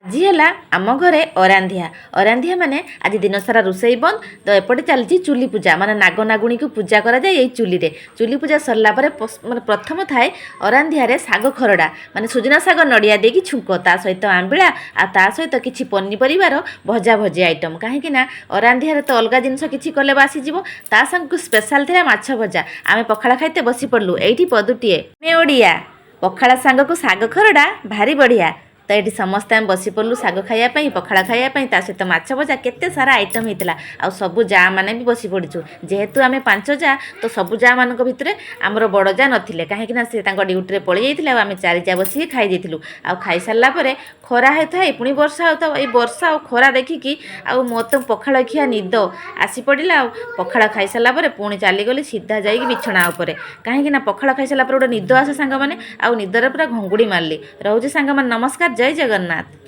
ଆଜି ହେଲା ଆମ ଘରେ ଅରାନ୍ଧିଆ। ଅରାନ୍ଧିଆ ମାନେ ଆଜି ଦିନସାରା ରୋଷେଇ ବନ୍ଦ। ତ ଏପଟେ ଚାଲିଛି ଚୁଲି ପୂଜା, ମାନେ ନାଗ ନାଗୁଣୀକୁ ପୂଜା କରାଯାଏ ଏଇ ଚୁଲିରେ। ଚୁଲି ପୂଜା ସରିଲା ପରେ ମାନେ ପ୍ରଥମ ଥାଏ ଅରାନ୍ଧିଆରେ ଶାଗ ଖରଡ଼ା, ମାନେ ସୁଜନା ଶାଗ ନଡ଼ିଆ ଦେଇକି ଛୁଙ୍କ, ତା ସହିତ ଆମ୍ବିଳା ଆଉ ତା ସହିତ କିଛି ପନିପରିବାର ଭଜା ଭଜି ଆଇଟମ୍। କାହିଁକି ନା ଅରାନ୍ଧିଆରେ ତ ଅଲଗା ଜିନିଷ କିଛି କଲେ ବାସିଯିବ। ତା ସାଙ୍ଗକୁ ସ୍ପେଶାଲ ଥିଲା ମାଛ ଭଜା। ଆମେ ପଖାଳ ଖାଇତେ ବସି ପଡ଼ିଲୁ। ଏଇଠି ପଦୁଟିଏ, ଆମେ ଓଡ଼ିଆ, ପଖାଳ ସାଙ୍ଗକୁ ଶାଗ ଖରଡ଼ା ଭାରି ବଢ଼ିଆ। ତ ଏଠି ସମସ୍ତେ ଆମେ ବସି ପଡ଼ିଲୁ ଶାଗ ଖାଇବା ପାଇଁ, ପଖାଳ ଖାଇବା ପାଇଁ, ତା ସହିତ ମାଛ ଭଜା, କେତେ ସାରା ଆଇଟମ୍ ହେଇଥିଲା। ଆଉ ସବୁ ଯା ମାନେ ବି ବସି ପଡ଼ିଛୁ। ଯେହେତୁ ଆମେ ପାଞ୍ଚ ଯା, ତ ସବୁ ଯା ମାନଙ୍କ ଭିତରେ ଆମର ବଡ଼ ଯା ନଥିଲେ, କାହିଁକି ନା ସେ ତାଙ୍କ ଡ୍ୟୁଟିରେ ପଳେଇ ଯାଇଥିଲେ। ଆଉ ଆମେ ଚାରି ଯା ବସିକି ଖାଇ ଦେଇଥିଲୁ। ଆଉ ଖାଇସାରିଲା ପରେ ଖରା ହେଉଥାଏ, ପୁଣି ବର୍ଷା ହେଉଥାଏ। ଏଇ ବର୍ଷା ଆଉ ଖରା ଦେଖିକି ଆଉ ମୋତେ ପଖାଳ ଖିଆ ନିଦ ଆସି ପଡ଼ିଲା। ଆଉ ପଖାଳ ଖାଇସାରିଲା ପରେ ପୁଣି ଚାଲିଗଲି ସିଧା ଯାଇକି ବିଛଣା ଉପରେ, କାହିଁକି ନା ପଖାଳ ଖାଇସାରିଲା ପରେ ଗୋଟେ ନିଦ ଆସେ ସାଙ୍ଗମାନେ। ଆଉ ନିଦରେ ପୁରା ଘୁଙ୍ଗୁଡ଼ି ମାରିଲି। ରହୁଛି ସାଙ୍ଗମାନେ, ନମସ୍କାର, ଜୟ ଜଗନ୍ନାଥ।